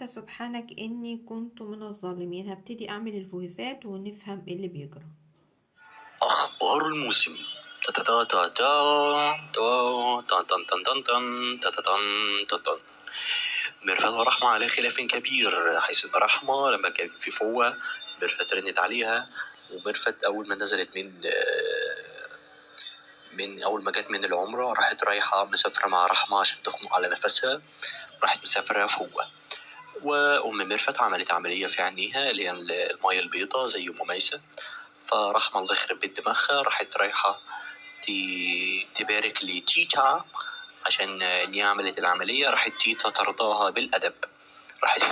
سبحانك إني كنت من الظالمين. هبتدي أعمل الفويسات ونفهم إيه اللي بيجرى. أخبار الموسم. تا تا تا تا تا تا تن تن تن تن تا تا تن تا تن. ميرفت ورحمة على خلاف كبير، حيث إن رحمة لما كانت في فوة ميرفت رنت عليها، وميرفت أول ما نزلت من أول ما جت من العمرة راحت رايحة مسافرة مع رحمة عشان تخنق على نفسها، راحت مسافرة فوة. وأم ميرفت عملت عملية في عينيها اللي هي المية البيضاء زي أم ميسة، فرحمة الله يخرب بيت دماغها راحت رايحة تبارك لتيتا عشان إن هي عملت العملية. راحت تيتا ترضاها بالأدب، راحت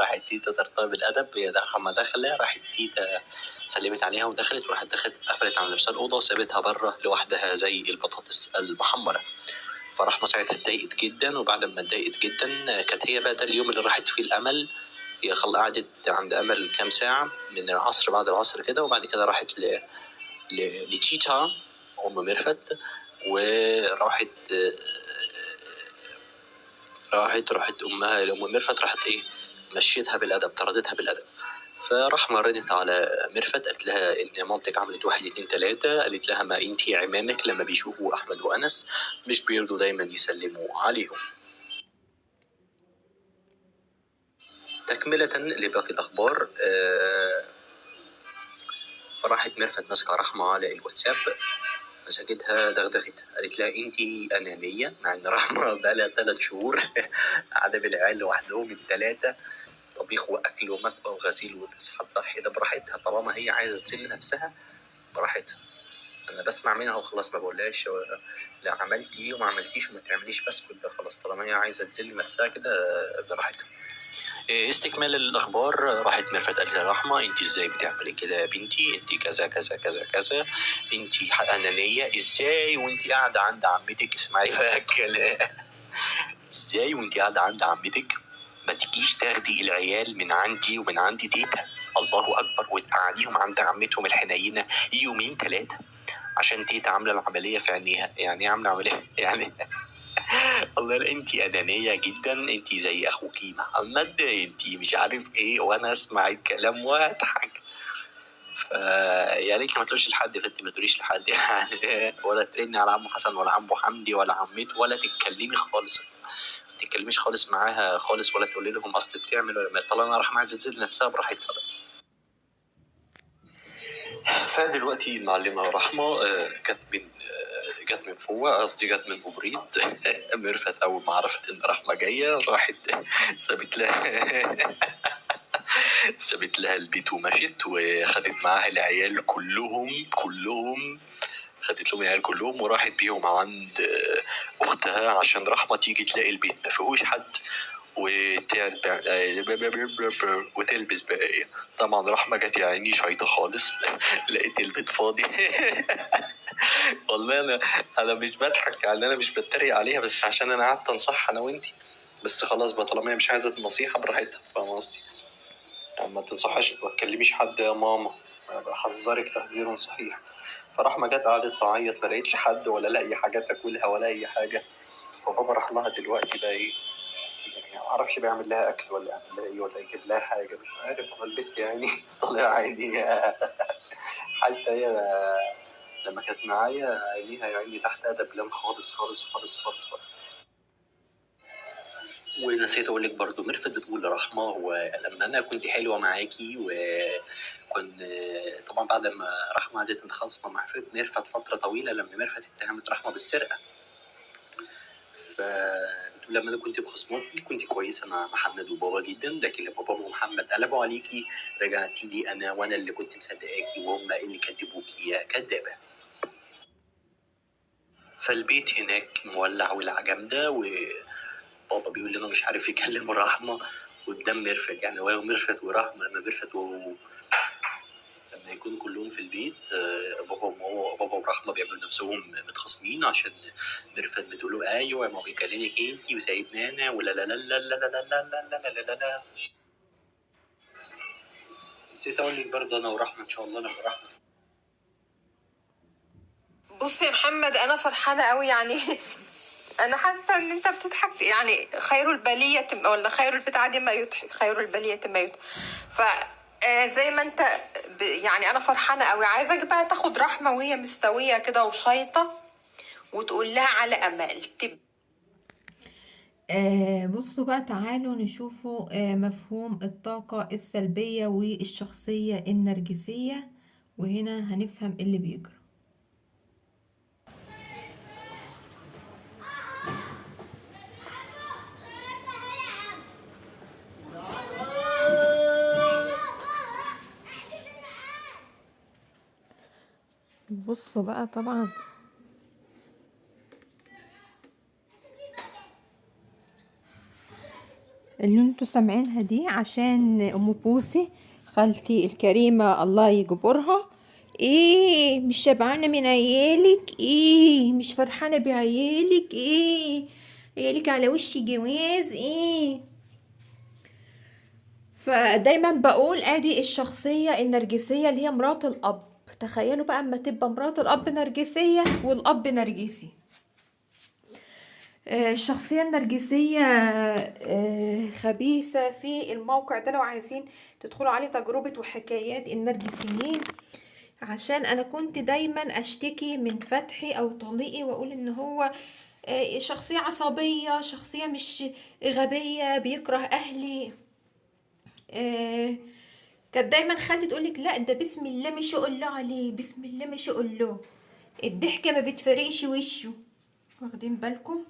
راحت تيتا ترضاها بالأدب. هي رحمة داخلة، راحت تيتا سلمت عليها ودخلت، وراحت دخلت قفلت على نفسها الأوضة وسابتها بره لوحدها زي البطاطس المحمرة. فرحمة ساعتها اتضايقت جدا، وبعد ما اتضايقت جدا كانت هي بقى ده اليوم اللي راحت فيه الأمل. هي قعدت عند أمل كام ساعة من العصر، بعد العصر كده، وبعد كده راحت لتيتا أم ميرفت، وراحت راحت راحت أمها لأم ميرفت، راحت إيه مشيتها بالأدب، طردتها بالأدب. فرحمة ردت على ميرفت قالت لها إن مامتك عملت 1 2 3، قالت لها ما أنتي عمامك لما بيشوفوا أحمد وأنس مش بيرضوا دايما يسلموا عليهم. تكملة لباقي الأخبار، فراحت ميرفت ماسكة رحمة على الواتساب، مسكتها دغدغتها، قالت لها انتي أنانية، مع إن رحمة بقالها 3 شهور قاعدة بالعيال لوحدهم ال3، طبيخ وأكل ومكوى وغسيل وتصحى تصحي ده براحتها، طالما هي عايزة تسل نفسها براحتها. أنا بسمع منها وخلاص، ما بقولهاش لا عملتي إيه وما عملتيش وما تعمليش، بس كده خلاص، طالما هي عايزة تسل نفسها كده براحتها. استكمال الأخبار، راحت ميرفت قالت لها رحمة انت ازاي بتعملي كده يا بنتي، انت كذا كذا كذا كذا، انت أنانية ازاي وانت قاعدة عند عمتك، اسمعي بقى الكلام، ازاي وانت قاعدة عند عمتك ما تجيش تاخدي العيال من عندي ومن عند تيتا، الله أكبر، وتقعديهم عند عمتهم الحنينة يومين 3 عشان تيتا عاملة العملية في عينيها. يعني ايه عاملة عملية؟ يعني والله انت انانيه جدا، انت زي اخوكي محمد، انت مش عارف ايه، وانا اسمع الكلام واضحك. فيا ريت ما تقولش لحد، فانت ما تقوليش لحد يعني، ولا ترني على عمو حسن ولا عمو حمدي ولا عمته، ولا تتكلمي خالص، ما تتكلميش خالص معاها خالص، ولا تقولي لهم اصل بتعمل ولا ما، طالما راح عايزه تزيد نفسها براحتها بقى. فدلوقتي المعلمه رحمه جت من فوق، قصدي جت من بوبريد. ميرفت اول ما عرفت ان رحمه جايه راحت سابت لها سابت لها البيت ومشت، وخدت معاها العيال كلهم، خدت لهم العيال كلهم وراحت بيهم عند اختها عشان رحمه تيجي تلاقي البيت ما فيهوش حد وتلبس بقى ايه. طبعا رحمه جت يا عيني شايطه خالص، لقيت البيت فاضي. والله انا مش بضحك، يعني انا مش بتريق عليها، بس عشان انا قعدت انصحها انا وانتي، بس خلاص بقى طالما هي مش عايزه النصيحه براحتها، فاهمه قصدي؟ يعني ما تنصحش، ما تكلميش حد يا ماما، بحذرك تحذير صحيح. فرحمه جت قعدت تعيط، ما لقيتش حد ولا لاقي حاجه تاكلها ولا اي حاجه. فبابا راح لها دلوقتي بقى ايه، يعني ما اعرفش بيعمل لها اكل ولا يعمل لها ايه ولا يجيب لها حاجه، مش عارف. هو البت يعني طالع عيني حتى هي لما كانت معايا عينيها يا عيني تحت ادب خالص خالص خالص خالص خالص. ونسيت اقول لك برضو ميرفت بتقول لرحمه ولما انا كنت حلوه معاكي، وكن طبعا بعد ما رحمه قعدت متخاصمه مع ميرفت فتره طويله لما ميرفت اتهمت رحمه بالسرقه، فبتقول لما انا كنت بخصمتني كنت كويسه مع محمد وبابا جدا، لكن لما بابا ومحمد قلبوا عليكي رجعتي لي انا، وانا اللي كنت مصدقاكي وهم اللي كذبوكي يا كدابه. فالبيت هناك مولع ولعه جامده، وبابا بيقول لي انا مش عارف يكلم رحمه قدام ميرفت، يعني هو ميرفت ورحمه لما ميرفت لما يكونوا كلهم في البيت، بابا وماما بابا ورحمه بيعملوا نفسهم متخاصمين عشان ميرفت بتقول له ايوه ما هو بيكلمك انت وسايبني انا ولا لا لا لا لا لا لا لا لا لا لا. نسيت اقول لك برضه انا ورحمه ان شاء الله لما رحمه. بص يا محمد انا فرحانه قوي يعني. انا حاسه ان انت بتضحك، يعني خير البلية ولا خير البتاع دي ما يضحك، خير البلية ما يضحك. ف زي ما انت يعني انا فرحانة قوي. عايزك بقى تاخد رحمه وهي مستوية كده وشايطه وتقول لها على امل. بصوا بقى، تعالوا نشوفوا مفهوم الطاقة السلبية والشخصية النرجسية، وهنا هنفهم اللي بيجرى. بصوا بقى، طبعا اللي انتوا سامعينها دي عشان ام بوسي خالتي الكريمة الله يجبرها، ايه مش شبعانة من عيالك؟ ايه مش فرحانة بعيالك؟ ايه عيالك على وش جواز؟ ايه؟ فدايما بقول ادي الشخصية النرجسية اللي هي مرات الاب. تخيلوا بقى اما تبقى مرات الاب نرجسية والاب نرجسي. الشخصية النرجسية خبيثة. في الموقع ده لو عايزين تدخلوا عليه تجربة وحكايات النرجسيين، عشان انا كنت دايما اشتكي من فتحي او طليقي واقول ان هو شخصية عصبية، شخصية مش غبية، بيكره اهلي. كانت دايما خالتي تقولك لا ده بسم الله مش اقول له عليه، بسم الله مش اقول له، الضحكة ما بتفرقش وشه، واخدين بالكم؟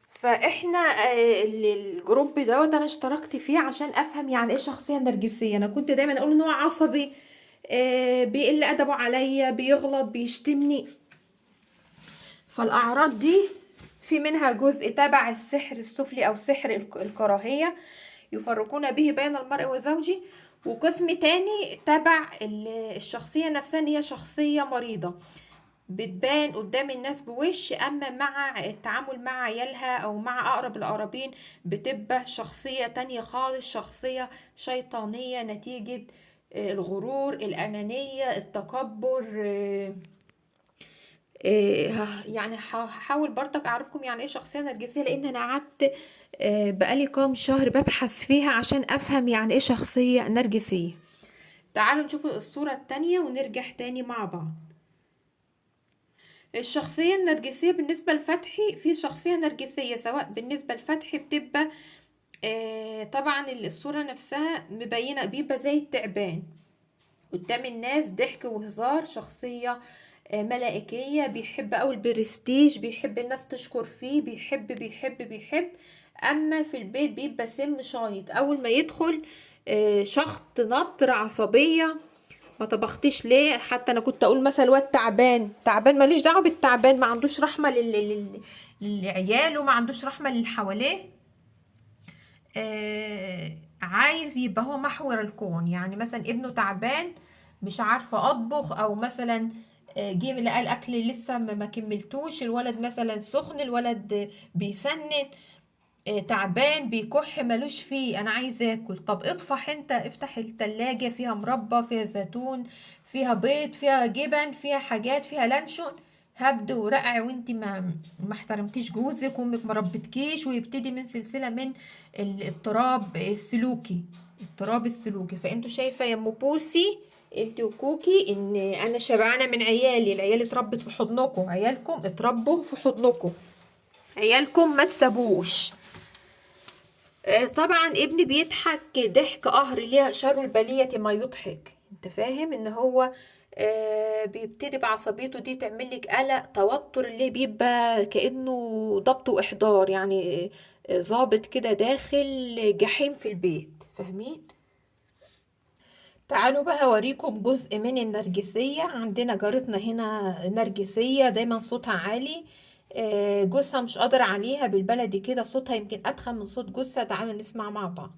فاحنا الجروب دوت انا اشتركت فيه عشان افهم يعني ايه شخصية نرجسية. انا كنت دايما اقول ان هو عصبي، بيقل ادبه عليا، بيغلط، بيشتمني. فالاعراض دي في منها جزء تبع السحر السفلي او سحر الكراهية يفرقون به بين المرء وزوجه، وقسم تاني تبع الشخصية نفسها ان هي شخصية مريضه بتبان قدام الناس بوش، اما مع التعامل مع عيالها او مع اقرب الاقربين بتبقى شخصية تانية خالص، شخصية شيطانية نتيجة الغرور، الانانية، التكبر. يعني هحاول برضك اعرفكم يعني ايه شخصية نرجسية، لان انا قعدت بقالي كام شهر ببحث فيها عشان افهم يعني ايه شخصية نرجسية. تعالوا نشوف الصورة التانية ونرجع تاني مع بعض. الشخصية النرجسية بالنسبة لفتحي، في شخصية نرجسية سواء بالنسبة لفتحي بتبقى طبعا الصورة نفسها مبينة، بيبقى زي التعبان قدام الناس، ضحك وهزار، شخصية ملائكية، بيحب أوي البرستيج، بيحب الناس تشكر فيه، بيحب بيحب بيحب. أما في البيت بيبقى سم شايط، أول ما يدخل شخط، نطر، عصبية، ما طبختيش ليه؟ حتى انا كنت اقول مثلا الواد تعبان، تعبان ماليش دعوه بالتعبان، ما عندوش رحمه لعياله، ما عندوش رحمه للي حواليه، عايز يبقى هو محور الكون. يعني مثلا ابنه تعبان مش عارفه اطبخ، او مثلا جه لقى الاكل لسه ما كملتوش، الولد مثلا سخن، الولد بيسنن، تعبان، بيكح، ملوش فيه، انا عايز اكل. طب اطفح انت، افتح التلاجة فيها مربى، فيها زيتون، فيها بيض، فيها جبن، فيها حاجات، فيها لانشون، هبد ورقع، وانت ما احترمتيش جوزك وامك ما ربتكيش. ويبتدي من سلسلة من الاضطراب السلوكي، اضطراب السلوكي. فانتوا شايفة يا ام بوسي انت وكوكي ان انا شبعانة من عيالي، العيال اتربت في حضنكم، عيالكم اتربوا في حضنكم، عيالكم ما تسابوش. طبعا ابني بيضحك ضحك قهر، ليه؟ شر البلية ما يضحك. انت فاهم ان هو بيبتدي بعصبيته دي تعمل لك قلق، توتر، اللي بيبقى كأنه ضبط واحضار، يعني ظابط كده داخل جحيم في البيت، فاهمين؟ تعالوا بقى اوريكم جزء من النرجسية. عندنا جارتنا هنا نرجسية، دايما صوتها عالي، جوزها مش قادر عليها، بالبلدي كده صوتها يمكن أتخن من صوت جوزها. تعالوا نسمع مع بعض.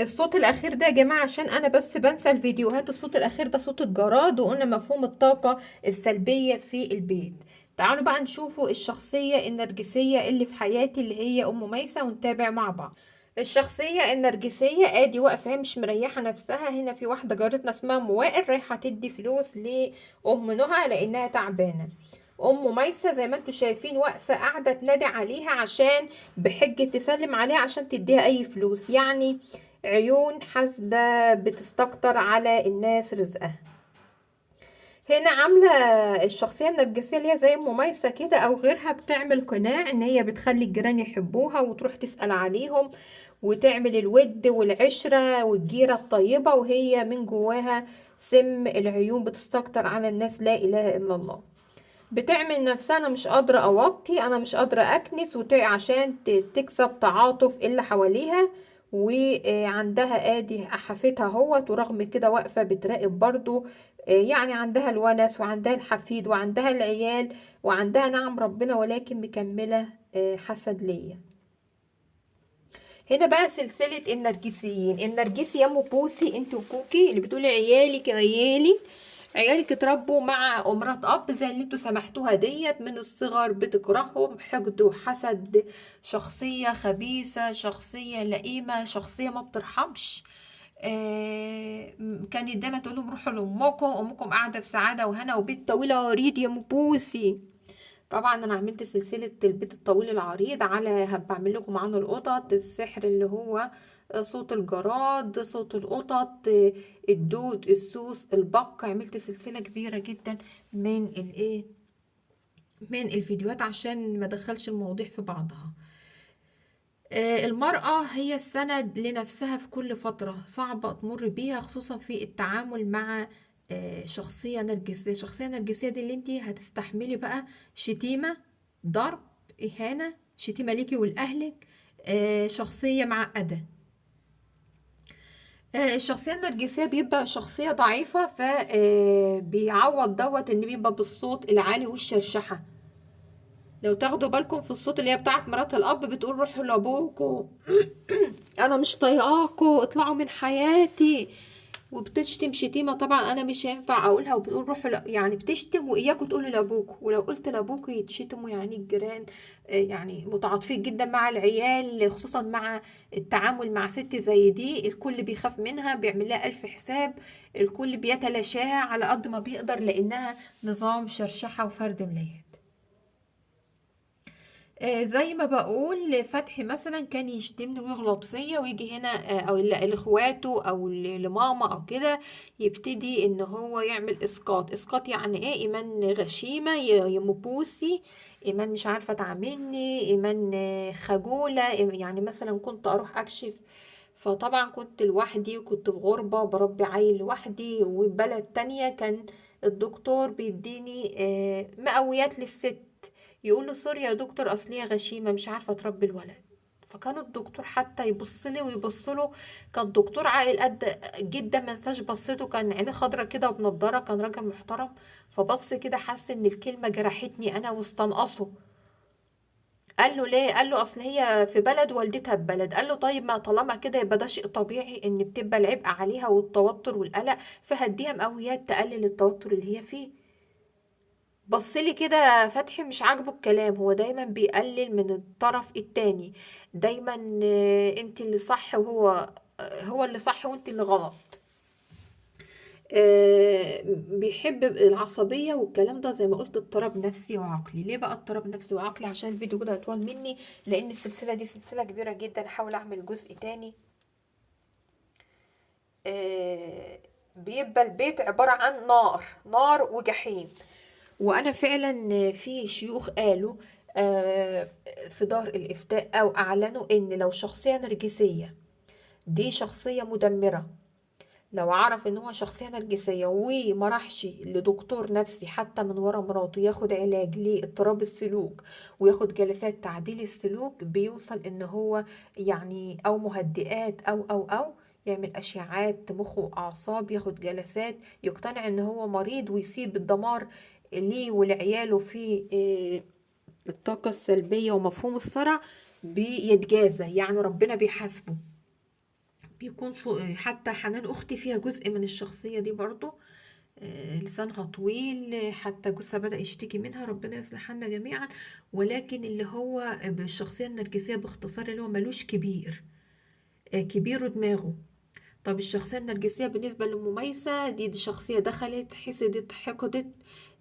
الصوت الأخير ده يا جماعة عشان أنا بس بنسى الفيديوهات، الصوت الأخير ده صوت الجراد، وقلنا مفهوم الطاقة السلبية في البيت. تعالوا بقى نشوفوا الشخصية النرجسية اللي في حياتي اللي هي أم ميسة، ونتابع مع بعض. الشخصية النرجسية ادي واقفة هي مش مريحة نفسها. هنا في واحدة جارتنا اسمها ام وائل رايحة تدي فلوس لأم نهى لأنها تعبانة. أم ميسة زي ما انتوا شايفين واقفة قاعدة تنادي عليها عشان بحجة تسلم عليها عشان تديها أي فلوس، يعني عيون حاسدة بتستكتر على الناس رزقها. هنا عاملة الشخصية النرجسية اللي هي زي أم ميسة كده أو غيرها، بتعمل قناع إن هي بتخلي الجيران يحبوها وتروح تسأل عليهم وتعمل الود والعشرة والجيرة الطيبة، وهي من جواها سم العيون بتستكتر على الناس لا إله إلا الله. بتعمل نفسها أنا مش قادرة أوطي، أنا مش قادرة أكنس، عشان تكسب تعاطف اللي حواليها. وعندها ادي حفيدها اهوت، ورغم كده واقفة بتراقب برضو، يعني عندها الونس وعندها الحفيد وعندها العيال وعندها نعم ربنا، ولكن مكملة حسد ليا. هنا بقى سلسلة النرجسيين. النرجسي يا ام بوسي انت وكوكي اللي بتقولي عيالك عيالي عيالك اتربوا مع امرات اب زي اللي انتوا سمحتوها ديت من الصغر، بتكرههم، حقد وحسد، شخصية خبيثة، شخصية لئيمة، شخصية ما بترحمش. كانت دايما تقول لهم روحوا لامكم، امكم قاعدة في سعادة وهنا وبيت طويل عريض يا ام بوسي. طبعا انا عملت سلسلة البيت الطويل العريض على بعمل لكم عنه القطط، السحر اللي هو صوت الجراد، صوت القطط، الدود، السوس، البق. عملت سلسلة كبيرة جدا من الايه، من الفيديوهات عشان ما ادخلش المواضيع في بعضها. المرأة هي السند لنفسها في كل فترة صعبة تمر بيها، خصوصا في التعامل مع شخصية نرجسية. الشخصية النرجسية دي اللي انتي هتستحملي بقى شتيمة، ضرب، إهانة، شتيمة ليكي ولأهلك، شخصية معقدة. الشخصية النرجسية بيبقى شخصية ضعيفة، فبيعوض دوت ان بيبقى بالصوت العالي والشرشحة. لو تاخدوا بالكم في الصوت اللي هي بتاعت مرات الاب بتقول روحوا لابوكوا، انا مش طايقاكوا، اطلعوا من حياتي، وبتشتم شتيمه طبعا انا مش هينفع اقولها، وبتقول روحوا يعني بتشتم واياكوا تقولوا لابوكوا، ولو قلت لابوكوا يتشتموا. يعني الجيران يعني متعاطفين جدا مع العيال، خصوصا مع التعامل مع ست زي دي، الكل بيخاف منها، بيعمل لها الف حساب، الكل بيتلاشاها على قد ما بيقدر، لانها نظام شرشحه وفرد ملايات. زي ما بقول فتحي مثلا كان يشتمني ويغلط فيا، ويجي هنا او لاخواته او لماما او كده، يبتدي ان هو يعمل اسقاط. اسقاط يعني ايه؟ ايمان غشيمه، يا مبوسي، ايمان مش عارفه تعاملني، ايمان خجولة. يعني مثلا كنت اروح اكشف، فطبعا كنت لوحدي وكنت في غربه بربي عيل لوحدي وبلد تانية، كان الدكتور بيديني مقويات للست، يقول له sorry يا دكتور اصل هي غشيمه مش عارفه تربي الولد. فكانوا الدكتور حتى يبص لي ويبص له، كان دكتور عاقل قد جدا، ما انساش بصيته، كان عينيه خضرة كده وبنضاره، كان راجل محترم، فبص كده حس ان الكلمة جرحتني انا واستنقصه. قال له ليه؟ قال له اصل هي في بلد والدتها في بلد. قال له طيب ما طالما كده يبقى ده شيء طبيعي ان بتبقى العبء عليها والتوتر والقلق، فهديها مقويات تقلل التوتر اللي هي فيه. بصلي كده فتحي مش عاجبه الكلام، هو دايما بيقلل من الطرف التاني، دايما انت اللي صح وهو هو اللي صح وانت اللي غلط. بيحب العصبية والكلام ده، زي ما قلت اضطراب نفسي وعقلي. ليه بقى اضطراب نفسي وعقلي؟ عشان الفيديو كده هيطول مني، لان السلسلة دي سلسلة كبيرة جدا، هحاول اعمل جزء تاني. بيبقى البيت عبارة عن نار، نار وجحيم. وانا فعلا في شيوخ قالوا في دار الافتاء او اعلنوا ان لو شخصية نرجسية دي شخصية مدمرة، لو عرف ان هو شخصية نرجسية وما راحش لدكتور نفسي حتى من ورا مراته ياخد علاج لاضطراب السلوك وياخد جلسات تعديل السلوك، بيوصل ان هو يعني او مهدئات او او او يعمل اشعاعات مخ واعصاب، ياخد جلسات، يقتنع ان هو مريض ويسيب الدمار ليه ولعياله في الطاقة السلبية ومفهوم الصرع، بيتجازى، يعني ربنا بيحاسبه، بيكون حتى حنان اختي فيها جزء من الشخصية دي برضو، لسانها طويل، حتى جوزها بدأ يشتكي منها، ربنا يصلح حالنا جميعا. ولكن اللي هو بالشخصية النرجسية باختصار اللي هو ملوش كبير، كبير دماغه. طب الشخصية النرجسية بالنسبة للمميسة دي شخصية دخلت حسدت حقدت،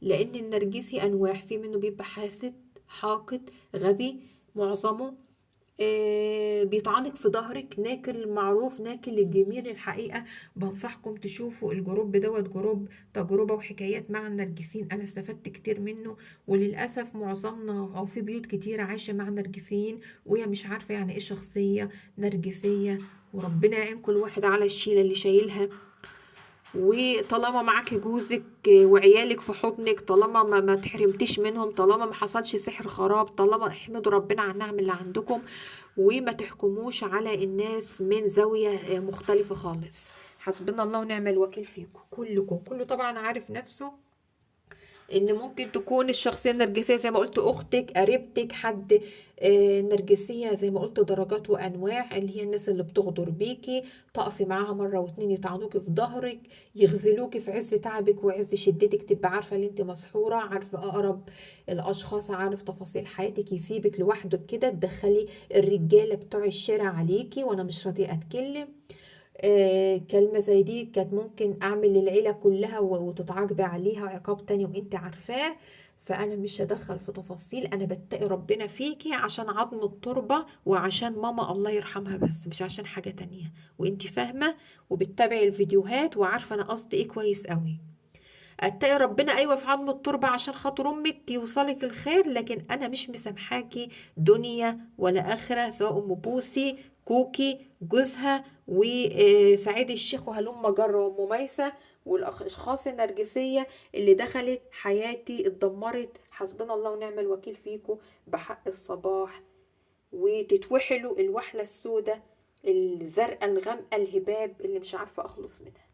لأن النرجسي أنواع، في منه بيبقى حاسد حاقد غبي معظمه، بيطعنك في ظهرك، ناكل المعروف ناكل الجميل. الحقيقة بنصحكم تشوفوا ال group دوت، group تجربة وحكايات مع النرجسيين، أنا استفدت كتير منه. وللأسف معظمنا أو في بيوت كتير عايشة مع نرجسيين وهي مش عارفة يعني إيه شخصية نرجسية، وربنا يعين كل واحد على الشيلة اللي شايلها. وطالما معاكي جوزك وعيالك في حضنك، طالما ما تحرمتيش منهم، طالما ما حصلش سحر خراب، طالما احمدوا ربنا على النعم اللي عندكم، وما تحكموش على الناس من زاوية مختلفة خالص. حسبنا الله ونعم الوكيل فيكم كلكم. كله طبعا عارف نفسه ان ممكن تكون الشخصية النرجسية زي ما قلت اختك، قريبتك، حد نرجسية زي ما قلت درجات وانواع، اللي هي الناس اللي بتغدر بيكي، تقفي معاها مرة واتنين يطعنوكي في ظهرك، يغزلوكي في عز تعبك وعز شدتك، تبقى عارفه ان انت مسحوره، عارفه اقرب الاشخاص، عارف تفاصيل حياتك، يسيبك لوحدك كده، تدخلي الرجالة بتوع الشارع عليكي وانا مش راضية اتكلم. كلمة زي دي كانت ممكن اعمل للعيلة كلها وتتعاقبي عليها عقاب تاني وانت عارفاه. فانا مش هدخل في تفاصيل، انا بتقي ربنا فيكي عشان عظم التربة وعشان ماما الله يرحمها، بس مش عشان حاجة تانية، وانت فاهمة وبتتابعي الفيديوهات وعارفة انا قصدي ايه كويس قوي. اتقي ربنا ايوه في عظم التربة عشان خاطر امك يوصلك الخير، لكن انا مش مسامحاكي دنيا ولا اخره، سواء ام بوسي، كوكي، جوزها، وسعيد الشيخ، وهلم جره، وام ميسة، والاشخاص النرجسية اللي دخلت حياتي اتدمرت. حسبنا الله ونعم الوكيل فيكم بحق الصباح، وتتوحلوا الوحله السوداء الزرقاء الغامقه الهباب اللي مش عارفه اخلص منها.